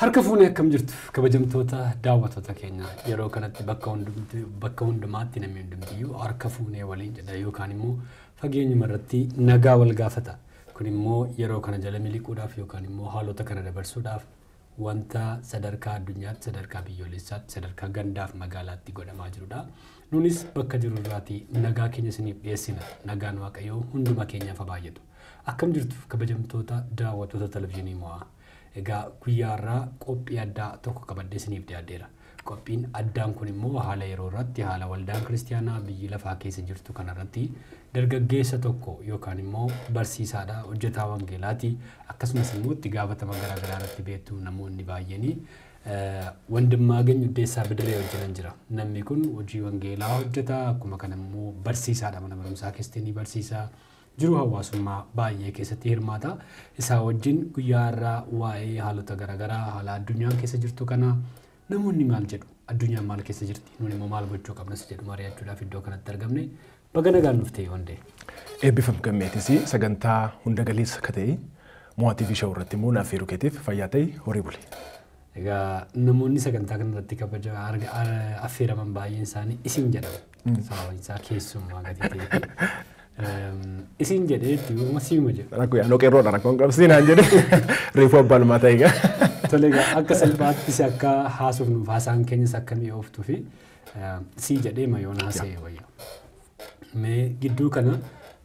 Harka fuunee akkam jirtu kabajamtoota daawwattoota keenya yeroo kanatti bakka hundumaatti namni hundumtiyyuu harka fuunee waliin jedha yookaan immoo fageenyuma irratti nagaa wal gaafata. Kun immoo yeroo kana jala miliquudhaaf yookaan immoo haalota kana dabarsuudhaaf wanta sadarkaa addunyaatti, sadarkaa biyyoolessaatti, sadarkaa gandaaf magaalaatti godhamaa jirudha. Nunis bakka jirru irraatii nagaa keenya isiniif dhiyeessina. Nagaan Waaqayyoo hunduma keenyaaf haa baay'atu. Akkam jirtu kabajamtoota daawwattoota televizyiinii Mo'aa. Egaa guyyaa har'aa qophii addaa tokko qabadhee isiniif dhiyaadheera. Qophiin addaan kun immoo haala yeroo irratti haala waldaan kiristaanaa biyyi lafaa keessa jirtu kanarratti dargaggeessa tokko yookaan immoo barsiisaadha, hojjetaa wangeelaati, akkasumas immoo itti gaafatama garaagaraa irratti beektu namoonni baay'een Wandimmaageny Uddeessaa Bidiree wajjinan jira. Namni kun hojii wangeelaa hojjeta, akkuma kana immoo barsiisaadha, mana barumsaa keessatti ni barsiisa. Jiruu hawaasummaa baay'ee keessatti hirmaata. Isaa wajjin guyyaa har'aa waa'ee haalota garaagaraa haala addunyaan keessa jirtu kana namoonni maal jedhu, addunyaan maal keessa jirti, nuun immoo maal gochuu qabnas jedhu mari'achuudhaaf iddoo kanatti argamne. Baga nagaan nuuf ta'e Wandee. Eebbifam gammeetis sagantaa hunda galeessa akka ta'e Mo'aa TV Show irratti immoo naaf feeruu keetiif fayyaa ta'e horii buli. Egaa namoonni sagantaa kanarratti kabaja affeeraman baay'een isaanii isin jedhamu. Sababni isaa keessummaa gatii ta'eef. Isin jedhee itti uuma siima jedhu. Rakkoo yaadoo qeerroodha rakkoon qabsiin naan jedhe reefuu abbaa lumaa ta'e egaa. Tole egaa akka salphaattis akka haasofnuuf haasaan keenyas akka mi'ooftuu fi sii jedhee mayoon haasa'e wayya. Mee gidduu kana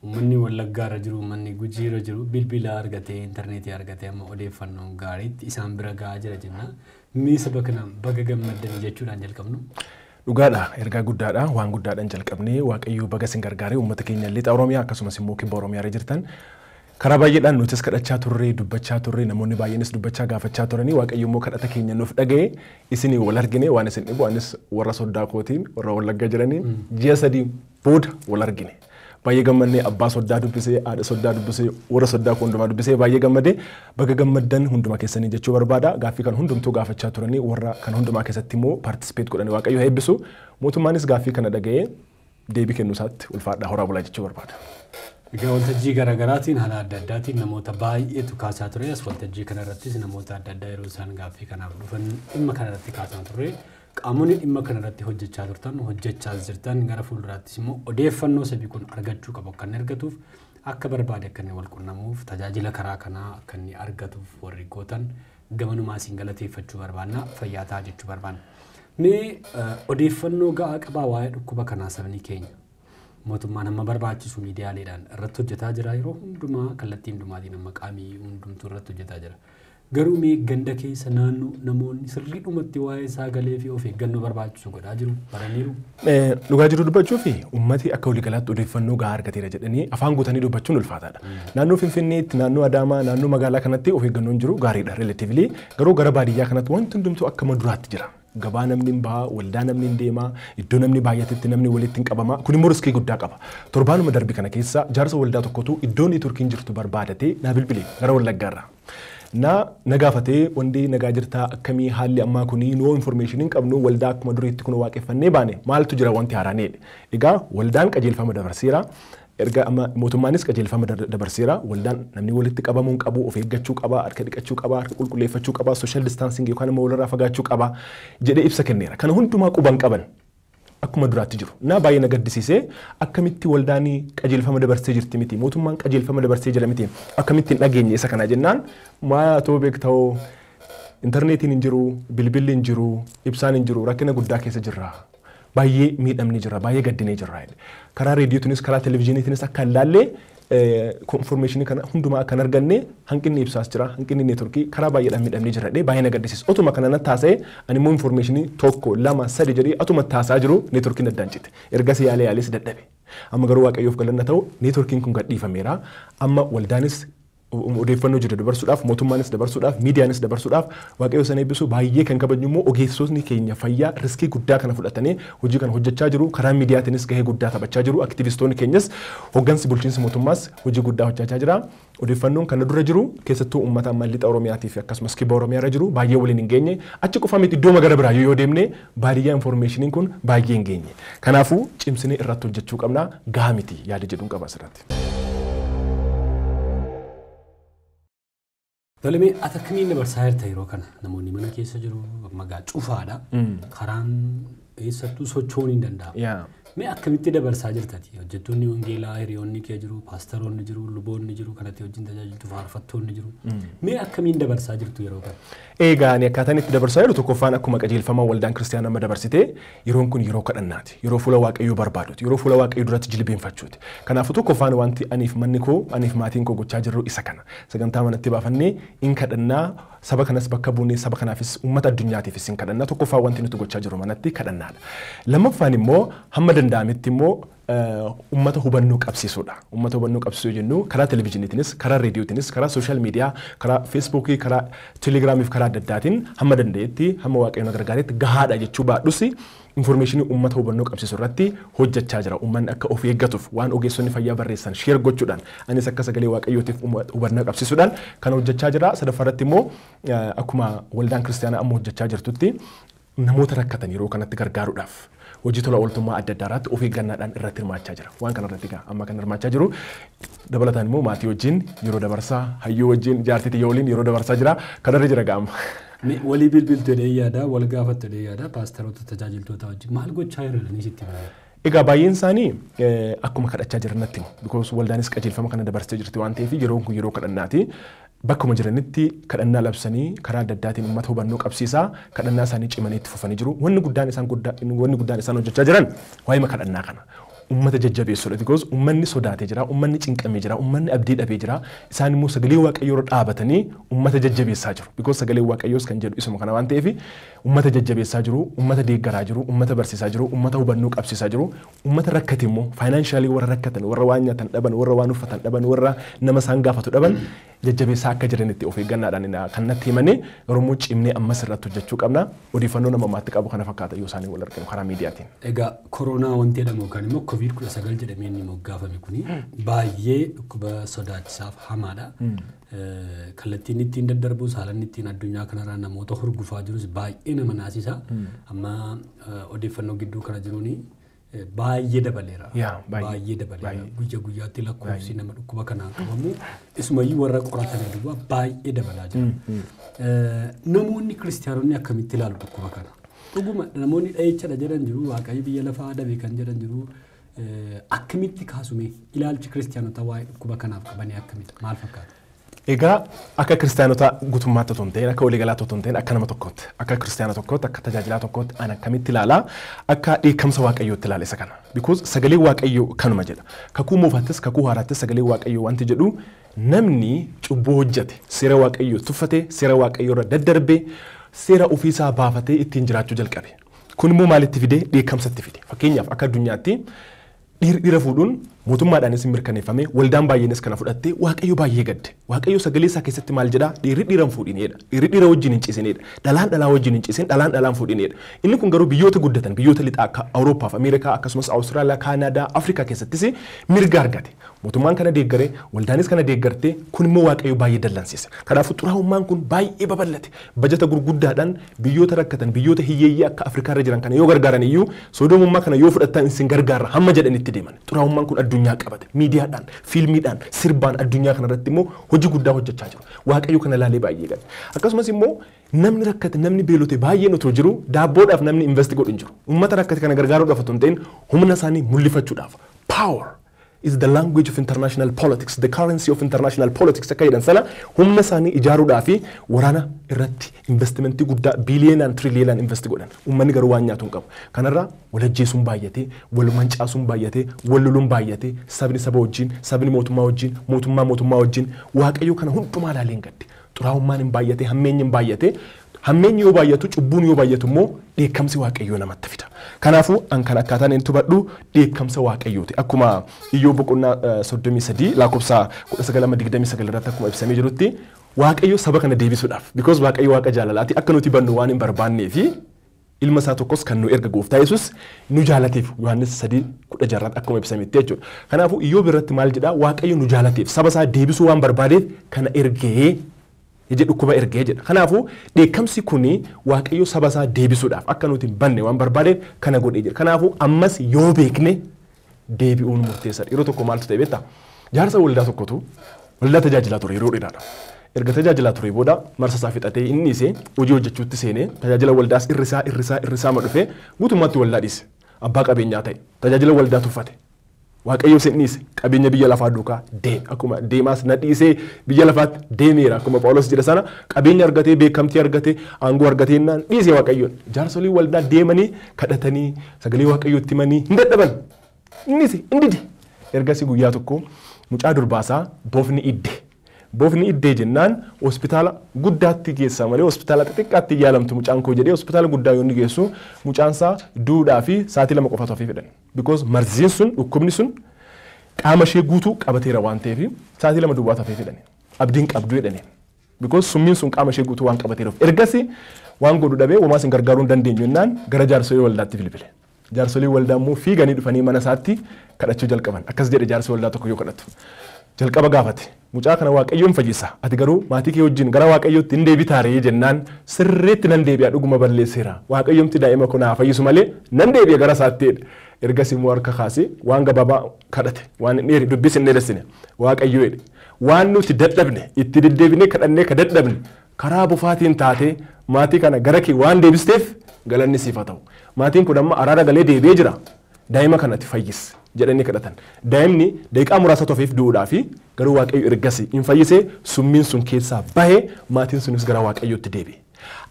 uummanni Wallaggaa irra jiru, uummanni Gujii irra jiru bilbila argatee, intarneetii argatee amma odeeffannoon gaariitti isaan bira gahaa jira jenna. Mee saba kanaan baga gammaddanii jechuudhaan jalqabnu. Dhugaadha, ergaa guddaadha, waan guddaadhaan jalqabnee Waaqayyoo baga isin gargaaree uummata keenya lixa Oromiyaa akkasumas immoo kibba Oromiyaa irra jirtan karaa baay'eedhaan nutis kadhachaa turre, dubbachaa turre, namoonni baay'eenis dubbachaa gaafachaa turanii Waaqayyo immoo kadhata keenya nuuf dhaga'e isinii wal argine waan isin dhibu anis warra soddaa kootiin warra Wallagga jiraniin ji'a 3 booda wal argine. Baay'ee gammannee abbaa soddaa dubbisee, haadha soddaa dubbisee, warra soddaa koo hundumaa dubbisee baay'ee gammadee baga gammaddan hunduma keessanii jechuu barbaada. Gaaffii kan hundumtuu gaafachaa turanii warra kan hundumaa keessatti immoo paartisipeet godhanii Waaqayyo haa eebbisu. Mootummaanis gaaffii kana dhaga'ee deebii kennuu isaatti ulfaadhaa horaa bulaa jechuu barbaada. Egaa waltajjii garaagaraatiin haala adda addaatiin namoota baay'eetu kaasaa ture. As waltajjii kanarrattis namoota adda addaa yeroo isaan gaaffii kanaaf dhufan dhimma kanarratti kaasaa turre. Qaamonni dhimma kanarratti hojjechaa turtan, hojjechaas jirtan gara fuulduraattis immoo odeeffannoo sabii kun argachuu qabu akka inni argatuuf, akka barbaade akka inni wal qunnamuuf, tajaajila karaa kanaa akka inni argatuuf warri gootan gamanumaa isin galateeffachuu barbaanna, fayyaa ta'aa jechuu barbaanna. Mee odeeffannoo ga'aa qabaa waa'ee dhukkuba kanaa sabni keenya? Mootummaan hamma barbaachisu miidiyaaleedhaan irratti hojjetaa jira yeroo hundumaa kallattii hundumaatiin amma qaamii hundumtuu irratti hojjetaa jira. Garuu mee ganda keessa naannoo namoonni sirriidhumatti waa'ee sagalee fi of eeggannoo barbaachisu godhaa jiru baraniiru. Dhugaa jiru dubbachuu fi uummati akka waliigalaatti odeeffannoo gahaa argateera jedhanii afaan guutanii dubbachuun ulfaataadha. Naannoo Finfinneetti, naannoo Adaamaa, naannoo magaalaa kanatti of eeggannoon jiru gaariidha relatively. Garuu gara baadiyyaa kanatti wanti hundumtuu akka maduraatti jira. Gabaa namni hin baha, waldaa namni hin deema, iddoo namni baay'atetti namni walitti hin qabama. Kun immoo riskii guddaa qaba. Torbaanuma darbe kana keessa jaarsa waldaa tokkotu iddoo neetworkiin jirtu barbaadatee naa bilbile gara Wallaggaarraa. Na nagaafatee wanti nagaa jirtaa akkamii haalli ammaa kunii noo information hin qabnu waldaa akkuma duriitti kun waaqeffannee baane maaltu jira wanti haaraan jedhe. Egaa waldaan qajeelfama dabarseera. Erga amma mootummaanis qajeelfama dabarseera. Waldaan namni walitti qabamuu hin qabu, of eeggachuu qaba, harka dhiqachuu qaba, harka qulqulleeffachuu qaba, social distancing yookaan immoo walirraa fagaachuu qaba jedhee ibsa kenneera. Kana hundumaa quban qaban akkuma duraatti jiru. Na baay'ee na gaddisiisee akkamitti waldaan qajeelfama dabarsee jirti miti, mootummaan qajeelfama dabarsee jira miti, akkamitti hin dhageenye isa kana jennaan maa too beekta'oo intarneetiin hin jiru, bilbilli hin jiru, ibsaan hin jiru, rakkina guddaa keessa jirra. Baay'ee miidhamni jira, baay'ee gaddinee jirra. Karaa reediyootiinis karaa televizyiiniitiinis akka hin laallee informationii kana hundumaa akka hin arganne hanqinni ibsaas jira, hanqinni neetworkii karaa baay'eedhaan miidhamnee jira jedhee baay'ee na gaddisiisa. Otuma kana natti haasa'e ani immoo informationii 1, 2, 3 jedhee otuma taasaa jiru neetworkiin addaan cite. Ergasii yaalee yaalees dadhabe. Amma garuu Waaqayyoof galanna ta'u neetworkiin kun gadhiifameera. Amma waldaanis odeeffannoo jiru dabarsuudhaaf, mootummaanis dabarsuudhaaf, miidiyaanis dabarsuudhaaf Waaqayyo sana eebbisu baay'ee kan kabajnu immoo ogeessotni keenya fayyaa riskii guddaa kana fudhatanii hojii kana hojjechaa jiru. Karaa miidiyaatiinis gahee guddaa taphachaa jiru. Aktivistoonni keenyas hoggansi bulchiinsi mootummaas hojii guddaa hojjechaa jira. Odeeffannoon kana dura jiru keessattuu uummata amma lixa Oromiyaatii fi akkasumas kibba Oromiyaa irra jiru baay'ee waliin hin geenye. Achi qofa miti iddoo gara biraa yoo deemne baadiyyaa informationiin kun baay'ee hin geenye. Kanaafuu cimsinee irratti hojjechuu qabna. Gahaa miti yaada jedhuun qaba asirratti. Tole ati akkamiin dabarsaa jirta yeroo kana? Namoonni mana keessa jiru, magaa cufaadha. Karaan eessattuu socho'uun hin danda'amu. Mee akkamitti dabarsaa jirtati? Hojjettoonni wangeelaa, hiriyoonni kee jiru, paastaroonni jiru, luboonni jiru, kanatti wajjin tajaajiltu, faarfattoonni jiru. Mee akkamiin dabarsaa jirtu yeroo kana? Egaa ani akkaataan itti dabarsaa jiru tokkoffaan akkuma qajeelfama waldaan kiristaanaa amma dabarsite yeroon kun yeroo kadhannaati. Yeroo fuula Waaqayyoo barbaaduti. Yeroo fuula Waaqayyoo duratti jilbeenfachuuti. Kanaafuu tokkoffaan wanti aniif manni koo aniif maatiin koo gochaa jirru isa kana. Sagantaa manatti baafannee in kadhannaa saba kanas bakka buunee saba kanaafis uummata addunyaatiifis in kadhannaa. Tokkoffaan wanti nuti gochaa jirru manatti kadhannaadha. Lammaffaan immoo hamma danda'ametti immoo uummata hubannoo qabsiisuudha. Uummata hubannoo qabsiisuu jennu karaa televizyiiniitiinis, karaa reediyotiinis, karaa sooshaal miidiyaa, karaa feesbuukii, karaa telegiraamii fi karaa adda addaatiin hamma danda'etti hamma Waaqayyoon na gargaaretti gahaadha jechuu baadhus infoormeeshinii uummata hubannoo qabsiisuu irratti hojjechaa jira. Uummanni akka of eeggatuuf waan ogeessonni fayyaa barreessan sheer gochuudhaan anis akka sagalee Waaqayyootiif hubannoo qabsiisuudhaan kan hojjechaa jira. Sadaffaa irratti immoo akkuma waldaan kiristaanaa amma hojjechaa jirtutti namoota rakkatan yeroo kanatti gargaaruudhaaf hojii tola ooltummaa adda addaa irratti of eeggannaadhaan irratti hirmaachaa jira. Waan kana irratti amma kan hirmaachaa jiru dabalataan immoo maatii wajjin yeroo dabarsaa, hayyuu wajjin, jaartii xiyya waliin yeroo dabarsaa jira. Kanarra jira ga'ama. Walii bilbiltu jedhee yaada, wal gaafattu jedhee yaada, paastaroota tajaajiltoota wajjin maal gochaa jiranii sitti himu? Egaa baay'een isaanii akkuma kadhachaa jiran natti himu. Because waldaanis qajeelfama kana dabarsitee jirti waan ta'eef yeroon kun yeroo kadhannaati. Bakkuma jiranitti kadhannaa labsanii karaa adda addaatiin uummata hubannoo qabsiisaa kadhannaa isaanii cimanii itti fufanii jiru. Wanni guddaan isaan hojjechaa jiran waa'ima kadhannaa kana. Uummata jajjabeessuudha. Because uummanni sodaatee jira, uummanni cinqamee jira, uummanni abdii dhabee jira. Isaan immoo sagalee Waaqayyoo irra dhaabatanii uummata jajjabeessaa jiru. Because sagalee Waaqayyoos kan jedhu isuma kana waan ta'eef uummata jajjabeessaa jiru, uummata deeggaraa jiru, uummata barsiisaa jiru, uummata hubannoo qabsiisaa jiru, uummata rakkate immoo faayinaanshalii warra rakkatan, warra waan nyaatan dhaban, warra waan uffatan dhaban, warra nama isaan gaafatu dhaban jajjabeessaa akka jiranitti of eeggannaadhaan kan natti himanii garuu cimnee ammas irratti hojjechuu qabna. Odeeffannoo nama ammaatti qabu kana fakkaata yoo isaanii wal arginu karaa miidiyaatiin. Egaa koronaa wanti jedhamu yookaan immoo COVID-19 jedhamee inni moggaafame kuni baay'ee dhukkuba sodaachisaaf hamaadha. Kallattiin ittiin daddarbus haalaan ittiin addunyaa kanarraa namoota hurgufaa jirus baay'ee nama naasisa. Amma odeeffannoo gidduu kana jiruuni baay'ee dabaleera. Baay'ee dabaleera. Guyya guyyaatti lakkoofsi nama dhukkuba kanaan qabamu isumayyuu warra qoratanii duwwaa baay'ee dabalaa jira. Namoonni kiristaanonni akkamitti ilaalu dhukkuba kana? Dhuguma namoonni dha'ichadha jedhan jiru, Waaqayyo biyya lafaa adabe kan jedhan jiru. Akkamitti kaasume ilaalchi kiristaanota waa'ee dhukkuba kanaaf qabanii akkamitti maal fakkaata? Egaa akka kiristaanota guutummaatti otoo hin ta'in, akka waliigalaatti otoo hin ta'in, akka nama tokkootti, akka kiristaana tokkootti, akka tajaajilaa tokkootti an akkamitti ilaalaa akka dheekkamsa Waaqayyootti ilaala isa kana. Because sagalee Waaqayyoo kanuma jedha. Kakuu moofaattis kakuu haaraattis sagalee Waaqayyoo wanti jedhu namni cubbuu hojjete, seera Waaqayyoo tuffate, seera Waaqayyoo irra daddarbe, seera ofiisaa baafatee ittiin jiraachuu jalqabe. Kun immoo maalitti fide? Dheekkamsatti fide. Fakkeenyaaf akka addunyaatti dhiira fuudhuun mootummaadhaanis mirkaneeffame waldaan baay'eenis kana fudhattee Waaqayyo baay'ee gadde. Waaqayyo sagalee isaa keessatti maal jedhaa? Dhiirri dhiira hin fuudhinedha. Dhiirri dhiira wajjin hin ciisinedha. Dhalaan dhalaa wajjin hin ciisin, dhalaan dhalaan fuudhinedha. Inni kun garuu biyyoota guddatan, biyyoota lixaa akka Awurooppaa fi Ameerikaa akkasumas Awustiraaliyaa, Kaanaadaa, Afrikaa keessattis mirga argate. Mootummaan kana deeggaree, waldaanis kana deeggartee kun immoo Waaqayyo baay'ee dallansiise. Kanaafuu xuraa'ummaan kun baay'ee babal'ate. Bajata gurguddaadhaan biyyoota rakkatan, biyyoota hiyyeeyyii akka Afrikaa irra jiran kana yoo gargaaran iyyuu sodoomummaa kana yoo fudhattan isin gargaarra hamma jedhanitti deeman. Xuraa'ummaan kun addunyaa qabate. Miidiyaadhaan, fiilmiidhaan, sirbaan addunyaa kanarratti immoo hojii guddaa hojjechaa jiru. Waaqayyo kana ilaalee baay'ee gadde. Akkasumas immoo namni rakkate, namni beelote baay'een otoo jiru daabboodhaaf namni invest godhu hin jiru. Uummata rakkate kana gargaaruudhaaf otoo hin ta'in humna isaanii mul'ifachuudhaaf. Power is the language of international politics, the currency of international politics akka jedhan sana humna isaanii ijaaruudhaa fi waraana irratti investimentii guddaa biiliyoonaan tiriliyoonaan invest godhan. Uummanni garuu waan nyaatu hin qabu. Kanarraa wal ajjeesuun baay'atee, wal mancaasuun baay'atee, wal loluun baay'atee, sabni saba wajjin, sabni mootummaa wajjin, mootummaa mootummaa wajjin Waaqayyo kana hundumaa ilaalee hin gadde. Xuraa'ummaan hin baay'atee, hammeenyi hin baay'atee, hammeenyi yoo baay'atu, cubbuun yoo baay'atu immoo dheekkamsi Waaqayyoo namatti fida. Kanaafuu an kan akkaataan inni hubadhu dheekkamsa Waaqayyooti. Akkuma Iyyoob boqonnaa 33 lakkoofsa 19-29 irratti akkuma ibsamee jirutti Waaqayyo saba kana deebisuudhaaf. Because Waaqayyo Waaqa jaalalaati akka nuti bannu waan hin barbaannee fi ilma isaa tokkos kan nu erga gooftaa Yesuus nu jaalateef Yohaannis 3:16 akkuma ibsametti jechuudha. Kanaafuu Iyyoob irratti maal jedhaa? Waaqayyo nu jaalateef saba isaa deebisuu waan barbaadeef kana ergee jedhe, dhukkuba ergee jedha. Kanaafuu dheekkamsi kuni Waaqayyo saba isaa deebisuudhaaf akka nuti hin banne waan barbaadeef kana godhee jira. Kanaafuu ammas yoo beekne deebi'uun murteessaadha. Yeroo tokko maaltu ta'e beektaa? Jaarsa waldaa tokkotu waldaa tajaajilaa ture yeroo dheeraadha. Erga tajaajilaa ture booda marsa isaa fixatee inni isee hojii hojjechuutti seenee tajaajila waldaas irrisaa ma dhufee guutummaatti waldaa dhiise. Abbaa qabeenyaa ta'e tajaajila waldaa tuffate. Waaqayyo isin dhiise qabeenya biyya lafaa duukaa deeme. Akkuma deemaas na dhiisee biyya lafaatti deemeera. Akkuma Phaawulos jedhe sana qabeenya argatee beekamtii argatee aangoo argatee naan dhiise Waaqayyoon. Jaarsolii waldaa deemanii kadhatanii sagalee Waaqayyootti himanii hin dadhaban. Innis hin dide. Ergasii guyyaa tokko mucaa durbaasaa bofni idde. Bofni iddee jennaan hospitaala guddaatti geessa malee hospitaala xixiqqaatti yaalamtu mucaan koo jedhee hospitaala guddaa yoo inni geessu mucaan isaa duudhaa fi sa'aatii 2 qofaatu hafee fedhan. Because marziin sun dhukkubni sun qaama ishee guutuu qabateera waan ta'eef sa'aatii 2 duwwaatu hafee fedhan. Abdiin qabdu jedhani. Because summiin sun qaama ishee guutuu waan qabateeruuf. Ergasii waan godhu dhabee homaas hin gargaaruu hin dandeenyu jennaan gara jaarsolii waldaatti bilbile. Jaarsolii waldaa immoo fiiganii dhufanii mana isaatti kadhachuu jalqaban. Akkas jedhe jaarsi waldaa tokko yoo kadhatu. Jalqaba gaafate. Mucaa kana Waaqayyoon fayyisa. Ati garuu maatii kee wajjin gara Waaqayyootti hin deebitaaree jennaan sirriitti nan deebi'a dhuguma balleesseera. Waaqayyoomti daa'ima kun haa fayyisu malee nan deebi'a gara isaatti jedhe. Ergasii immoo harka kaasee waan gabaabaa kadhate. Waan hin dheere dubbis hin dheeressine. Waaqayyo jedhe. Waan nuti dadhabne itti deddeebinee kadhannee ka dadhabne karaa bofaatiin taatee maatii kana gara kee waan deebisteef galanni siif haa ta'u. Maatiin kun amma araara galee deebi'ee jira. Daa'ima kanatti fayyisi jedhanii kadhatan. Daa'imni daqiiqaa muraasa tofeef du'uudhaa fi garuu Waaqayyo ergasii hin fayyisee summiin sun keessaa bahee maatiin sunis gara Waaqayyootti deebi'e.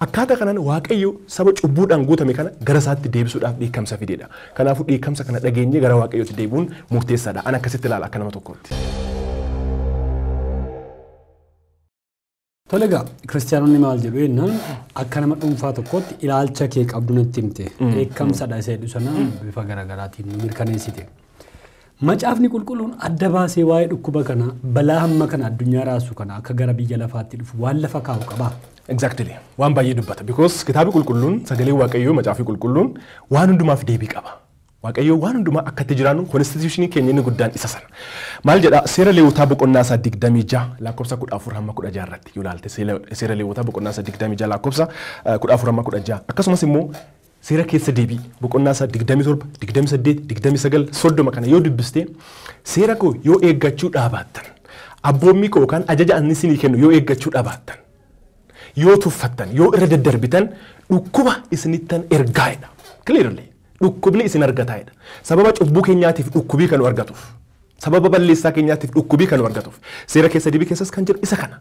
Akkaataa kanaan Waaqayyo saba cubbuudhaan guutame kana gara isaatti deebisuudhaaf dheekkamsa fideedha. Kanaafuu dheekkamsa kana dhageenyee gara Waaqayyootti deebi'uun murteessaadha. Ani akkasitti ilaala akka nama tokkootti. Tole egaa kiristaanonni maal jedhu jennaan akka nama dhuunfaa tokkootti ilaalcha kee qabdu natti himte. Dheekkamsadha isa jedhu sana bifa garaagaraatiin nu mirkaneessite. Macaafni qulqulluun adda baasee waa'ee dhukkuba kana balaa hamma kana addunyaa raasu kana akka gara biyya lafaatti dhufu waan lafa kaa'u qabaa. Exactly. Waan baay'ee dubbata. Because kitaabni qulqulluun sagalee Waaqayyoo macaafni qulqulluun waan hundumaaf deebii qaba. Waaqayyo waan hundumaa akka itti jiraannu konstituushinii keenya inni guddaan isa sana. Maal jedha seera Leewwotaa boqonnaa isaa 26 lakkoofsa 14 hamma 16 irratti yoo ilaalte seera Leewwotaa boqonnaa isaa 26 lakkoofsa 14 hamma 16 akkasumas immoo seera keessa deebii boqonnaa isaa 27 28 29 30 kana yoo dubbiste seera koo yoo eeggachuu dhaabaattan abboommii koo yookaan ajaja ani isinii kennu yoo eeggachuu dhaabaattan yoo tuffattan yoo irra daddarbitan dhukkuba isinittan ergaa'edha. Clearly dhukkubni isin argataa'edha. Sababa cubbuu keenyaatiif dhukkubii kan nu argatuuf sababa balleessaa keenyaatiif dhukkubii kan nu argatuuf seera keessa deebii keessas kan jiru isa kana.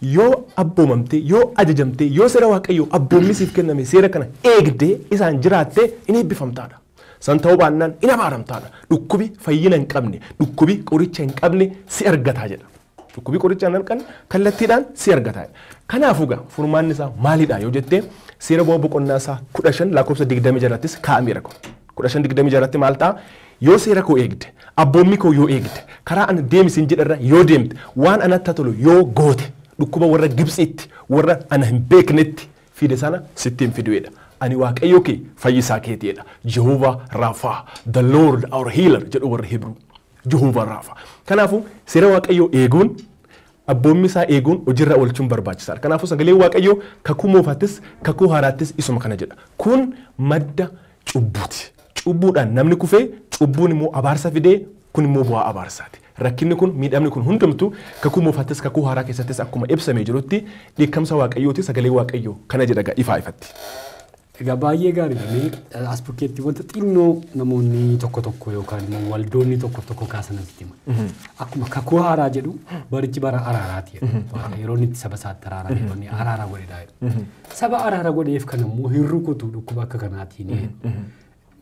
Yoo abboomamte yoo ajajamte yoo seera Waaqayyoo abboommi siif kenname seera kana eegdee isaan jiraatte in eebbifamtaadha. San ta'uu baannaan in abaaramtaadha. Dhukkubi fayyina hin qabne dhukkubi qoricha hin qabne si argataa jedha. Dhukkubi qoricha hin qabne kallattiidhaan si argataa jedha. Kanaafuu gaa furmaanni isaa maalidha yoo jettee seera bu'aa boqonnaa isaa 15 lakkoofsa 26 irrattis kaa'ameera kun. 15 26 irratti maal ta'a? Yoo seera koo eegde abboommi koo yoo eegde karaa ani deemsin jedharra yoo deemte waan anatti tolu yoo goote dhukkuba warra Gibxiitti warra ana hin beeknetti fide sana sitti hin fiduudha. Ani Waaqayyo kee fayyisaa keetiidha. Jehovah Rafa, the Lord our healer jedhu warri Hibruu. Jehovah Rafa. Kanaafuu seera Waaqayyoo eeguun abboommi isaa eeguun hojiirra oolchuun barbaachisaadha. Kanaafuu sagaleen Waaqayyoo kakuu moofaattis kakuu haaraattis isuma kana jedha. Kun madda cubbuuti. Cubbuudhaan namni kufee cubbuun immoo abaarsa fidee kun immoo bu'aa abaarsaati. Rakkinni kun miidhamni kun hundumtuu kakuu moofaattis kakuu haaraa keessattis akkuma ibsamee jirutti dheekkamsa Waaqayyooti sagalee Waaqayyoo kana jedha ifaa ifatti. Egaa baay'ee gaariidha. Mee as bukkeetti wanta xinnoo namoonni tokko tokko yookaan immoo waldoonni tokko tokko kaasan asitti hima. Akkuma kakuu haaraa jedhu barichi bara araaraati jedhu. Yeroo inni itti saba isaatti araara yeroo inni araara godhedha jedhu. Saba araara godheef kan immoo hin rukutu dhukkuba akka kanaatiin.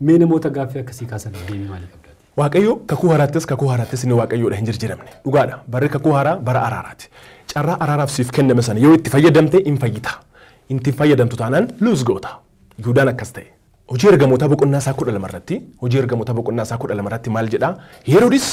Mee namoota gaaffii akkasii kaasan deebii maalii qabda? Waaqayyo kakuu haaraattis inni Waaqayyoodha hin jijjiiramne. Dhugaadha. Barri kakuu haaraa bara araaraati. Carraa araaraaf siif kenname sana yoo itti fayyadamte hin fayyita. Itti fayyadamtu taanaan luus goota. Yihuudaan akkas ta'e. Hojii ergamootaa boqonnaa isaa 12 irratti hojii ergamootaa boqonnaa isaa 12 irratti maal jedhaa? Heroodis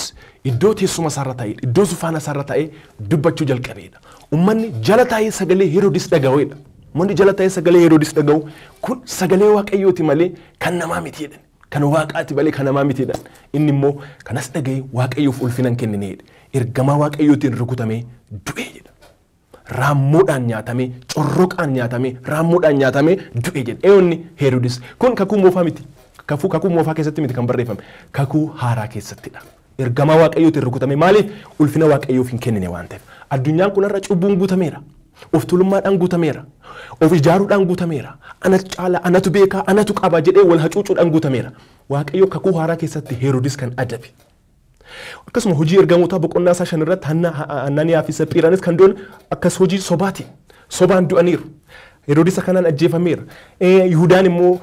iddoo teessuma isaarra taa'ee iddoo zufaana isaarra taa'ee dubbachuu jalqabeedha. Uummanni jala taa'ee sagalee Heroodis dhaga'uudha. Uummanni jala taa'ee sagalee Heroodis dhaga'u kun sagalee Waaqayyooti malee kan namaa miti jedhan. Kan Waaqaati malee kan namaa miti jedhan. Inni immoo kanas dhaga'ee Waaqayyoof ulfina hin kennineedha. Ergamaa Waaqayyootiin rukutamee du'e jedha. Raammoodhaan nyaatamee, corroqaan nyaatamee, raammoodhaan nyaatamee du'e jedha. Eeyoonni Heroodis kun kakuu moofaa miti. Kakuu moofaa keessatti miti kan barreeffame. Kakuu haaraa keessattidha. Ergamaa Waaqayyootiin rukutame. Maaliif? Ulfina Waaqayyoof hin kennine waan ta'eef. Addunyaan kun irra cubbuun guutameera. Of tuulummaadhaan guutameera. Of ijaaruudhaan guutameera. Anatu caala, anatu beekaa, anatu qaba jedhee wal hacuucuudhaan guutameera. Waaqayyo kakuu haaraa keessatti Heroodis kan adabe. Akkasuma hojii ergamootaa boqonnaa isaa 5 irratti Hannaaniyaa fi Saphiiraanis kan du'an akkas hojii sobaati. Sobaan du'aniiru. Heroodis kanaan ajjeefameera. Yihudaan immoo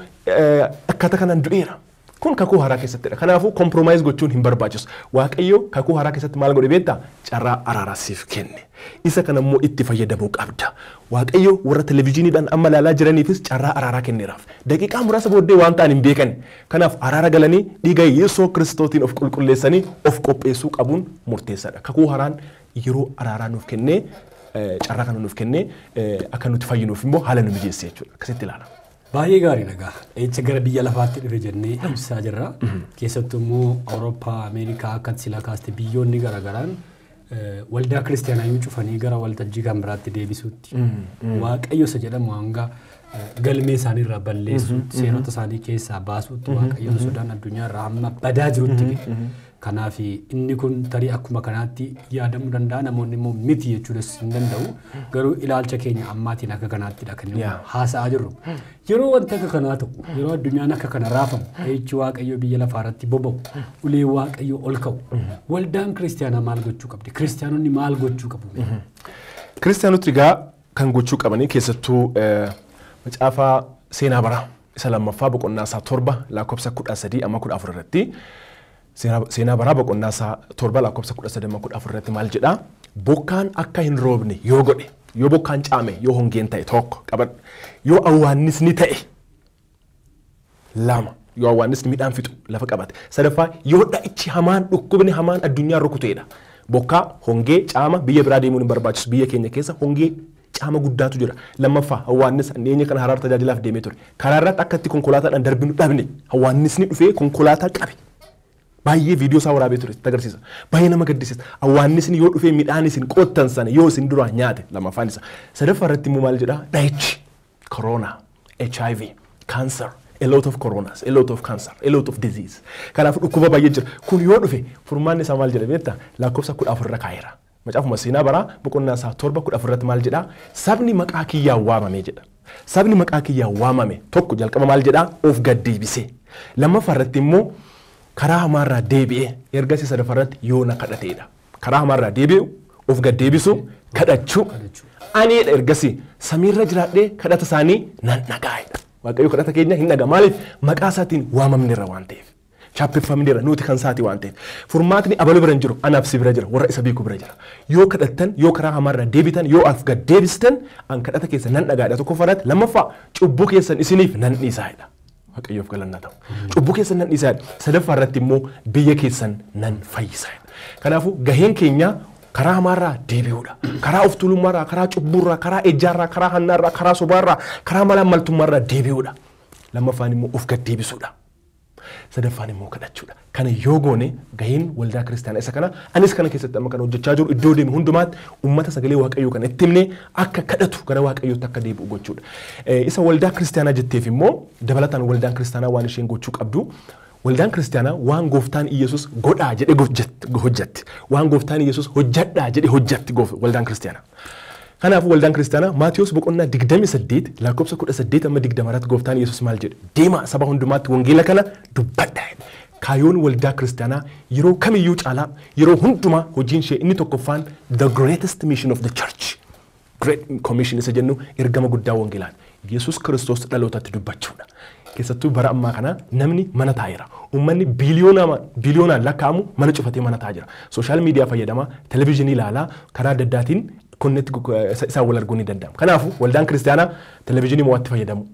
akkaataa kanaan du'eera. Kun kakuu haaraa keessattidha. Kanaafuu compromise gochuun hin barbaachisu. Waaqayyo kakuu haaraa keessatti maal godhe beektaa? Carraa araaraa siif kenne. Isa kana immoo itti fayyadamuu qabda. Waaqayyo warra televizyiiniidhaan amma ilaalaa jiraniifis carraa araaraa kenneeraaf. Daqiiqaa muraasa booddee waan ta'an hin beekan. Kanaaf araara galanii dhiiga Yesuus Kiristootiin of qulqulleessanii of qopheessuu qabuun murteessaadha. Kakuu haaraan yeroo araaraa nuuf kennee, carraa kana nuuf kennee, akka nuti fayyinuuf immoo haala nu mijeesse jechuudha. Akkasitti ilaala. Baay'ee gaarii dhagaa. Echa gara biyya lafaatti dhufe jennee ibsaa jirra. Keessattuu immoo Awurooppaa, Ameerikaa akka sila kaaste biyyoonni garaagaraan waldaa kiristaanaa yoo cufanii gara waltajjii kan biraatti deebisuutti. Waaqayyo isa jedhamu hanga galmee isaanii irraa balleessuutti, seerota isaanii keessaa baasuutti, Waaqayyoon sodaan addunyaa irraa hamma badaa jirutti ga'e. Kanaaf inni kun tarii akkuma kanaatti yaadamuu danda'a, namoonni immoo miti jechuunis hin danda'u. Garuu ilaalcha keenya ammaatiin akka kanaattidha kan inni haasa'aa jirru. Yeroo wanti akka kanaa ta'u, yeroo addunyaan akka kana raafamu, eechi Waaqayyoo biyya lafaa irratti boba'u, ulee Waaqayyoo ol ka'u, waldaan kiristaanaa maal gochuu qabdi? Kiristaanonni maal gochuu qabu? Kiristaanotni egaa kan gochuu qabanii keessattuu macaafaa seenaa baraa isa lammaffaa boqonnaa isaa 7 lakkoofsa 13 amma 14 irratti, seenaa baraa boqonnaa isaa 7 lakkoofsa 13 amma 14 irratti maal jedhaa? Bokkaan akka hin roobne yoo godhe, yoo bokkaan caame, yoo hongeen ta'e tokko qabadhu, yoo awwaannisni ta'e lama, yoo awwaannisni midhaan fixu lafa qabate sadaffaa, yoo dha'ichi hamaan, dhukkubni hamaan addunyaa rukuteedha. Bokkaa, hongee, caama biyya biraa deemuun hin barbaachisu. Biyya keenya keessa hongee, caama guddaatu jira. Lammaffaa, awwaannisa. Dhiyeenya kana Haraar tajaajilaaf deemee ture. Karaa irratti akka itti konkolaataadhaan darbinu dhabne. Awwaannisni dhufee konkolaataa qabe. Baay'ee viidiyoo isaa waraabee ture sitti agarsiisa. Baay'ee nama gaddisiisa. Awwaannisni yoo dhufee midhaan isin qottan sana yoo isin duraa nyaate lammaffaan isa. Sadaffaa irratti immoo maal jedhaa? Dha'ichi, corona, HIV, cancer, a lot of coronas, a lot of cancer, a lot of disease. Kanaaf dhukkuba baay'ee jira. Kun yoo dhufe furmaanni isaa maal jedha beektaa? Lakkoofsa 14 irra kaa'eera. Macaafuma seenaa baraa boqonnaa isaa 7 14 irratti maal jedhaa? Sabni maqaa kiyyaan waamame jedha. Sabni maqaa kiyyaan waamame tokko jalqaba maal jedhaa? Of gad deebisee. Lammaffaa irratti immoo karaa hamaarraa deebi'ee, ergasii sadaffaa irratti yoo na kadhateedha. Karaa hamaarraa deebi'u, of gad deebisu, kadhachuu. Aniidha ergasii samiirra jiraadhee kadhata isaanii nan dhagaa'edha. Waaqayyo kadhata keenya hin dhaga. Maaliif? Maqaa isaatiin waamamneerra waan ta'eef. Chaappeffamneerra nuti kan isaati waan ta'eef. Furmaatni abaluu bira hin jiru, anaaf si bira jira, warra isa beeku bira jira. Yoo kadhattan, yoo karaa hamaarraa deebitan, yoo of gad deebistan, an kadhata keessan nan dhagaadha tokkoffaa irratti. Lammaffaa, cubbuu keessan isiniif nan dhiisaadha. Waaqayyoof galanna ta'u. Cubbuu keessan nan dhiisaadha. Sadaffaa irratti immoo biyya keessan nan fayyisaadha. Kanaafuu gaheen keenya karaa hamaarraa deebi'uudha. Karaa of tuulummaarraa, karaa cubbuurraa, karaa ejjaarraa, karaa hannaarraa, karaa sobaarraa, karaa malaammaltummaarraa deebi'uudha. Lammaffaan immoo of gad deebisuudha. Sadaffaan immoo kadhachuudha. Kana yoo goone gaheen waldaa kiristaanaa isa kana. Anis kana keessatti amma kan hojjechaa jiru iddoo deemu hundumaatti uummata sagalee Waaqayyoo kana itti himnee akka kadhatu, gara Waaqayyootti akka deebi'u gochuudha. Isa waldaa kiristaanaa jetteef immoo dabalataan waldaan kiristaanaa waan isheen gochuu qabdu, waldaan kiristaanaa waan gooftaan Iyyasuus godhaa jedhe hojjetti. Waan gooftaan Iyyasuus hojjedhaa jedhe hojjetti waldaan kiristaanaa. Kanaafuu waldaan kiristaanaa Maatiyos boqonnaa 28 lakkoofsa 18 amma 20 irratti gooftaan Iyyasuus maal jedhe? Deemaa saba hundumaatti wangeela kana dubbadhaa jedhe. Kaayyoon waldaa kiristaanaa yeroo kamiyyuu caalaa yeroo hundumaa hojiin ishee inni tokkoffaan the greatest mission of the church. Great Commission isa jennu ergama guddaa wangeelaati. Yesuus Kiristoos dhalootatti dubbachuudha. Keessattuu bara ammaa kana namni mana taa'eera. Uummanni biliyoonaan lakkaa'amu mana cufatee mana taa'aa jira. Social media fayyadamaa, televezyiinii ilaalaa, karaa adda addaatiin connect isaan wal arguun ni danda'ama. Kanaafuu waldaan kiristaanaa televezyiinii mo'atti fayyadamu.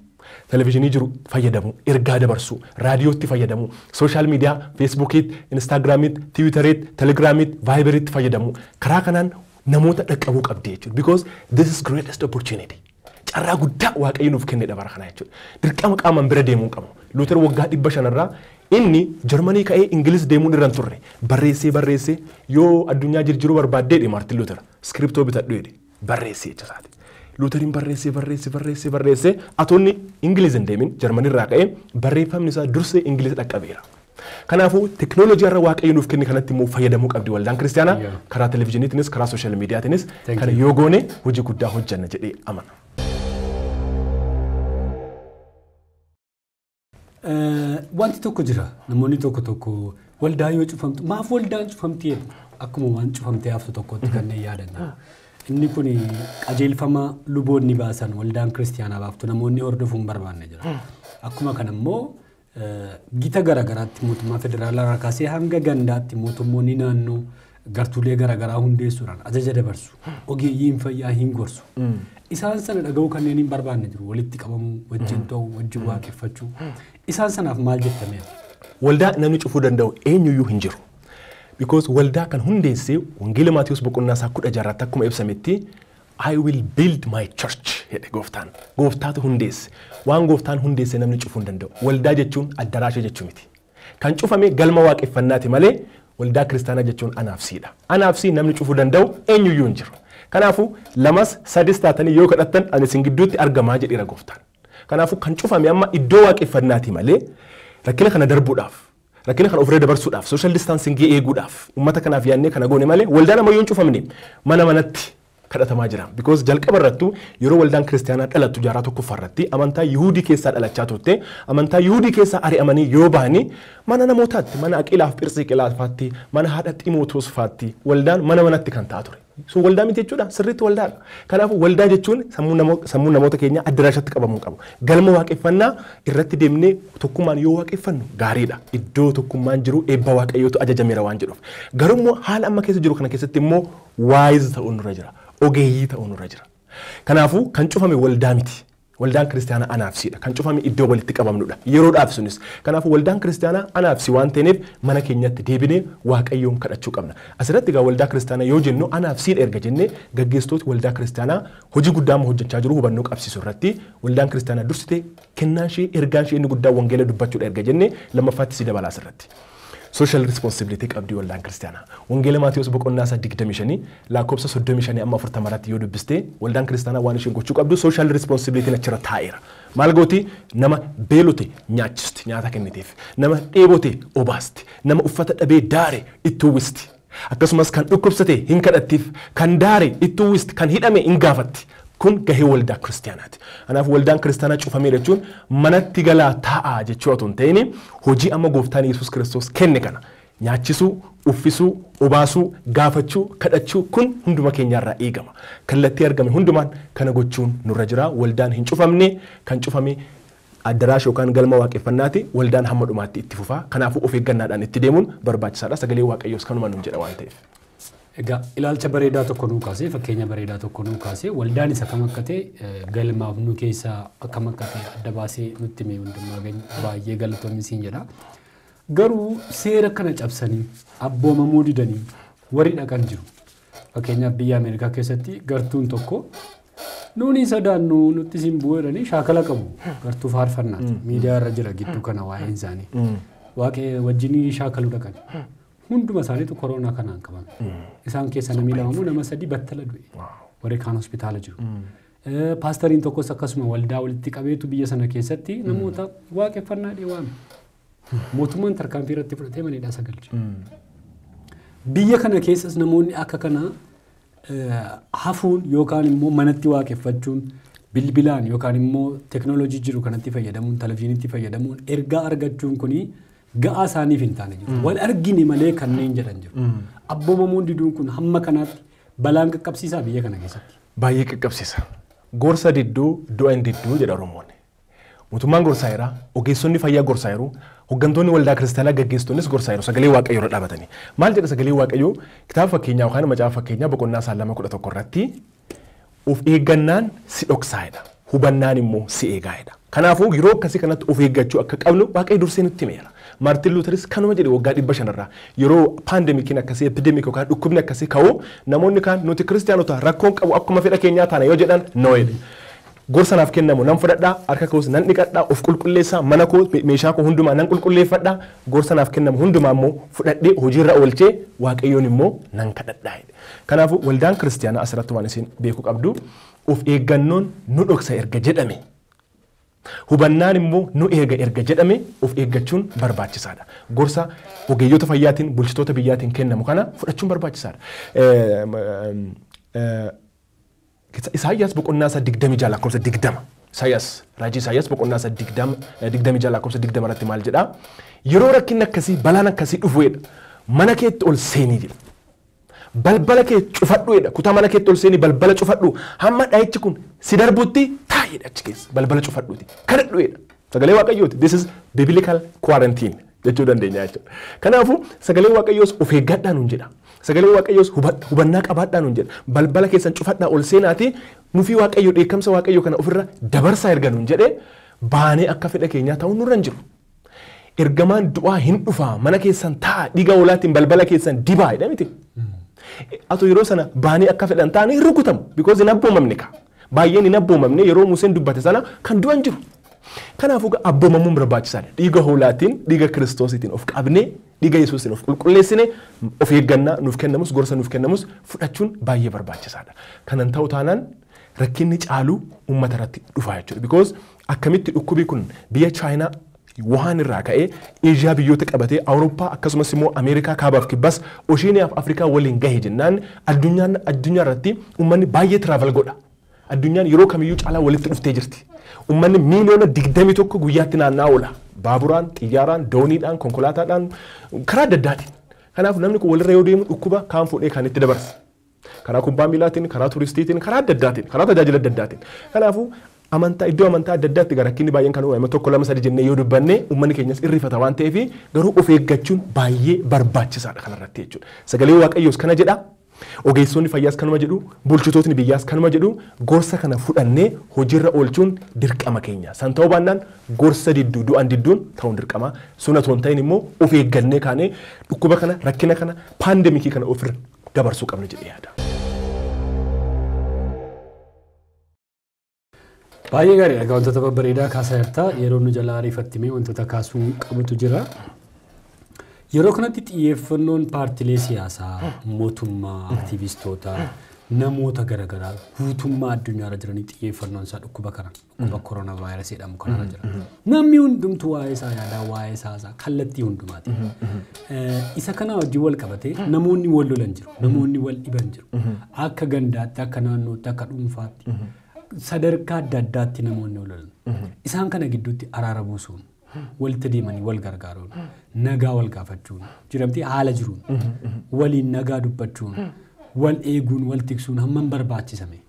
Televezyiinii jiru fayyadamu, ergaa dabarsu, raadiyootti fayyadamu, social media, Feesbuukiitti, Instaagiraamiitti, Tiwiitariitti, Telegiraamiitti, Vaayiberiitti fayyadamu. Karaa kanaan namoota dhaqqabuu qabdi jechuudha. Because this is greatest opportunity. Carraa guddaa Waaqayyo nuuf kennedha bara kana jechuudha. Dirqama qaamaan bira deemuu qabu. Luuter waggaa 500rraa inni Jarmanii ka'ee Ingiliz deemuun irra hin turre. Barreessee barreessee, yoo addunyaa jijjiiruu barbaaddeedhe Maartin Luuter. Iskiriptoo bitadhu jedhe, barreessee jecha isaati. Luuteriin barreessee barreessee barreessee barreessee atoonni Ingiliz hin deemin Jarmanii irraa ka'ee barreeffamni isaa dursee Ingiliz dhaqqabeera. Kanaafuu teknoolojii irra Waaqayyo nuuf kenne kanatti immoo fayyadamuu qabdi waldaan kiristaanaa karaa televizyiiniitiinis karaa sooshaal miidiyaatiinis kana yoo goone hojii guddaa hojjanna jedhee amana. Wanti tokko jira namoonni tokko tokko waldaa yoo cufamtu maaf waldaan cufamti jedhu akkuma waan cufamtee haftu tokkotti kanneen yaadanna. Inni kun qajeelfama luboonni baasan waldaan kiristaanaa baaftu namoonni hordofuu hin barbaanne jira. Akkuma kana immoo gita garaagaraatti mootummaa federaalaa kaasee hanga gandaatti mootummoonni naannoo gartuulee garaagaraa hundeessuudhaan ajaja dabarsu. Ogeeyyiin fayyaa hin gorsu. Isaan sana dhaga'uu kanneen hin barbaanne jiru walitti qabamuu, wajjin ta'uu, wajjin waaqeffachuu. Isaan sanaaf maal jettamee? Waldaa namni cufuu danda'u eenyuyyuu hin jiru. Because waldaa kan hundeesse Wangeela Maatiyuus boqonnaa isaa 16 akkuma ibsametti I will build my church jedhe gooftaan. Gooftaatu hundeesse. Waan gooftaan hundeesse namni cufuu hin danda'u. Waldaa jechuun addaraasha jechuu miti. Kan cufame galma waaqeffannaati malee waldaa kiristaanaa jechuun anaafsiidha. Anaafsii namni cufuu danda'u eenyuyyuu hin jiru. Kanaafuu lamas sadis taatanii yoo kadhattan ani isin gidduutti argamaa jedheera gooftaan. Kanaafuu kan cufame amma iddoo waaqeffannaati malee rakkina kana darbuudhaaf rakkina kana ofirra dabarsuudhaaf social distancing eeguudhaaf uummata kanaaf yaadnee kana goone malee waldaan ammayyuu hin cufamne mana manatti kadhatamaa jira. Because jalqaba irrattu yeroo waldaan kiristaanaa dhalattu jaarraa tokkoffaa irratti amantaa Yihuudii keessaa dhalachaa turte amantaa Yihuudii keessaa ari'amanii yoo bahanii mana namootaatti mana Aqilaaf Phirsiqilaafaatti mana haadha Ximootoos faatti waldaan mana manatti kan ta'aa ture. Sun waldaa miti jechuudha sirriitti waldaadha. Kanaafuu waldaa jechuun sammuu namoota keenyaa addaraashatti qabamuu qabu. Galma waaqeffannaa irratti deemnee tokkummaan yoo waaqeffannu gaariidha. Iddoo tokkummaan jiru eebba waaqayyootu ajajameera waan jedhuuf. Garuu immoo haala amma keessa jiru kana keessatti immoo wise ta'uun nurra jira. Ogeeyyii ta'uun nurra jira. Kanaafuu kan cufame waldaa miti. Waldaan kiristaanaa anaafsiidha. Kan cufame iddoo walitti qabamnudha. Yeroodhaaf sunis. Kanaafuu waldaan kiristaanaa anaafsi waan ta'eef mana keenyatti deebinee waaqayyoon kadhachuu qabna. Asirratti egaa waldaa kiristaanaa yoo jennu anaafsiidha erga jennee gaggeessitooti waldaa kiristaanaa hojii guddaa amma hojjechaa jiru hubannoo qabsiisu irratti waldaan kiristaanaa dursitee kennaan ishee ergaan ishee inni guddaa wangeela dubbachuudha erga jennee lammaffaatti si dabalaa asirratti. Social responsibility qabdi waldaan kiristaanaa. Wangeela Maatiyuus boqonnaa isaa 25 lakkoofsa 35 amma 40 irratti yoo dubbiste waldaan kiristaanaa waan isheen gochuu qabdu social responsibility achirra taa'eera. Maal gooti? Nama beelote nyaachisti, nyaata kenniteef. Nama dheebote obaasti. Nama uffata dhabee daare itti uwwisti. Akkasumas kan dhukkubsate hin kadhattiif, kan daare itti uwwisti, kan hidhame hin gaafatti. Kun gahee waldaa kiristaanaati. Kanaaf waldaan kiristaanaa cufamee jechuun manatti galaa taa'aa jechuu otoo hin ta'in hojii amma gooftaan Yesuus Kiristoos kenne kana nyaachisuu, uffisuu, obaasuu, gaafachuu, kadhachuu kun hunduma keenyaarraa eegama. Kallattii argame hundumaan kana gochuun nurra jira. Waldaan hin cufamne kan cufame addaraasha yookaan galma waaqeffannaati. Waldaan hamma dhumaatti itti fufaa. Kanaafuu of eeggannaadhaan itti deemuun barbaachisaadha. Sagalee Waaqayyoos kanuma nuun jedha waan ta'eef. Egaa ilaalcha bareedaa tokko nuu kaasee fakkeenya bareedaa tokko nuu kaasee waldaan isa kam akka ta'e galmaaf nu keessaa akkam akka ta'e adda baasee nutti himee hundumaa baay'ee galatoomi siin jedha. Garuu seera kana cabsanii abboomamuu didanii warri dhaqan jiru. Fakkeenyaaf biyya Ameerikaa keessatti gartuun tokko nuuni sodaannu nutti siin bu'uu jedhanii shaakala qabu gartuu faarfannaati. Miidiyaa irra jira gidduu kana waa'een isaanii. Waaqee wajjin shaakaluu dhaqan. Hunduma isaaniitu koronaa kanaan qabame. Isaan keessa namni lama moo nama sadii battala du'e. Warri kaan hospitaala jiru. Paastariin tokkos akkasuma waldaa walitti qabeetu biyya sana keessatti namoota waaqeffannaa dhiwaame. Mootummaan tarkaanfii irratti fudhatee mana hidhaa isa galche. Biyya kana keessas namoonni akka kanaa hafuun yookaan immoo manatti waaqeffachuun bilbilaan yookaan immoo teknooloojii jiru kanatti fayyadamuun televizyiinitti fayyadamuun ergaa argachuun kuni ga'aa isaaniif hin taane jiru. Wal argine malee kanneen jedhan jiru. Abboomamuun diduun kun hamma kanaatti balaan qaqqabsiisaa biyya kana keessatti. Baay'ee qaqqabsiisa. Gorsa didduu du'a hin didduu jedha Oromoon. Mootummaan gorsaa jira, ogeessonni fayyaa gorsaa jiru, hooggantoonni waldaa kiristaanaa gaggeessitoonnis gorsaa jiru sagalee Waaqayyoo irra dhaabatanii. Maal jedha sagalee Waaqayyoo kitaaba fakkeenyaa yookaan macaafa fakkeenyaa boqonnaa isaa 2:11 irratti of eeggannaan si dhoksaa'edha. Hubannaan immoo si eegaa'edha. Kanaafuu yeroo akkasii kanatti of eeggachuu akka qabnu Waaqayyo dursee nutti himeera. Maartin Luuteris kanuma jedhe waggaa 500 irraa yeroo paandemikiin akkasii epidemik yookaan dhukkubni akkasii ka'u namoonni kaan nuti kiristaanota rakkoon qabu akkuma fedha keenyaa taana yoo jedhan no jedhe. Gorsa naaf kennamu nan fudhadhaa, harka koos nan dhiqadhaa, of qulqulleessaa, mana koo meeshaa koo hundumaa nan qulqulleeffadhaa, gorsa naaf kennamu hundumaa immoo fudhadhee hojiirra oolchee Waaqayyoon immoo nan kadhadhaa jedhe. Kanaafuu waldaan kiristaanaa asirratti waan isin beekuu qabdu of eeggannoon nu dhoksa erga jedhame. Hubannaan immoo nu eega erga jedhame of eeggachuun barbaachisaadha. Gorsa ogeeyyota fayyaatiin bulchitoota biyyaatiin kennamu kana fudhachuun barbaachisaadha. Isaayyaas boqonnaa isaa 26 lakkoofsa 20. Isaayyaas raajii Isaayyaas boqonnaa isaa 26 lakkoofsa 20 irratti maal jedhaa? Yeroo rakkinni akkasii balaan akkasii dhufuudha. Mana keetti ol seenii jedha. Balbala kee cufadhu jedha. Kutaa mana keetti ol seenii balbala cufadhu. Hamma dha'ichi kun si darbutti taa'eedha achi keessa. Balbala cufadhuuti. Kadhadhu jedha. Sagalee Waaqayyooti. This is biblical quarantine jechuu dandeenya jechuudha. Kanaafuu sagalee Waaqayyoos of eeggadhaa nuun jedha. Sagalee Waaqayyoos hubannaa qabaadhaa nuun jedha. Balbala keessan cufadhaa ol seenaati nufii Waaqayyo dheekkamsa Waaqayyo kana ofirra dabarsaa erga nuun jedhee baanee akka fedha keenyaa ta'uun nurra hin jiru. Ergamaan du'aa hin dhufaa mana keessan taa'a dhiiga hoolaatiin balbala keessan dibaa jedha miti. Atoo yeroo sana baanee akka fedhan ta'anii hin rukutamu. Because hin abboomamne ka. Baay'een hin abboomamne yeroo Museen dubbate sana kan du'an jiru. Kanaafuu abboomamuun barbaachisaadha. Dhiiga hoolaatiin, dhiiga Kiristoosiitiin of qabnee, dhiiga Yesuusiin of qulqulleessine of eeggannaa nuuf kennamus, gorsa nuuf kennamus fudhachuun baay'ee barbaachisaadha. Kanan ta'u taanaan rakkinni caalu uummata irratti dhufa jechuudha. Because akkamitti dhukkubi kun biyya Chaayinaa Wuhaan irraa ka'ee Eeshiyaa biyyoota qabatee Awurooppaa akkasumas immoo Ameerikaa kaabaaf kibbas Oosheeniyaa fi Afrikaa waliin gahe jennaan addunyaan addunyaa irratti uummanni baay'ee travel godha. Addunyaan yeroo kamiyyuu caalaa walitti dhuftee jirti. Uummanni miiliyoona 21 guyyaatti naanna'aa oola. Baaburaan, xiyyaaraan, dooniidhaan, konkolaataadhaan, karaa adda addaatiin. Kanaaf namni kun walirra yoo deemu dhukkuba kaan fuudhee kan itti dabarsa. Karaa kubbaa miilaatiin, karaa turistiitiin, karaa adda addaatiin, karaa tajaajila adda addaatiin. Kanaafuu amantaa iddoo amantaa adda addaatti gara rakkinni baay'een kan uumame tokko lama sadi jennee yoo dubbanne uummanni keenyas irrifata waan ta'eef garuu of eeggachuun baay'ee barbaachisaadha kanarratti jechuudha. Sagalee Waaqayyoos kana jedha. Ogeessonni fayyaas kanuma jedhu, bulchitootni biyyaas kanuma jedhu, gorsa kana fudhannee hojiirra oolchuun dirqama keenya. San ta'uu baannaan gorsa didduu du'an didduun ta'uun dirqama. Sun otoo hin ta'in immoo of eeggannee kaanee dhukkuba kana, rakkina kana, pandemicii kana ofirra dabarsuu qabna jedhee yaada. Baay'ee gaariidha. Egaa wantoota babbareedaa kaasaa jirta. Yeroo nu jalaa ariifattimee wantoota kaasuu qabutu jira. Yeroo kanatti xiyyeeffannoon paartilee siyaasaa, mootummaa, aktiivistoota, namoota garaagaraa guutummaa addunyaarra jiranii xiyyeeffannoon isaa dhukkuba kana, dhukkuba koronaa vaayirasii jedhamu kanarra jira. Namni hundumtuu waa'ee isaa yaadaa, waa'ee isaa haasaa kallattii hundumaati. Isa kana wajjin wal qabatee namoonni wal lolan jiru, namoonni wal dhiban jiru. Akka gandaatti, akka naannootti, akka dhuunfaatti sadarkaa adda addaatti namoonni wal lolan. Isaan kana gidduutti araara buusuun, walitti deemanii wal gargaaruun, nagaa wal gaafachuun, jiramtee haala jiruun, waliin nagaa dubbachuun, wal eeguun, wal tiksuun hammam barbaachisame?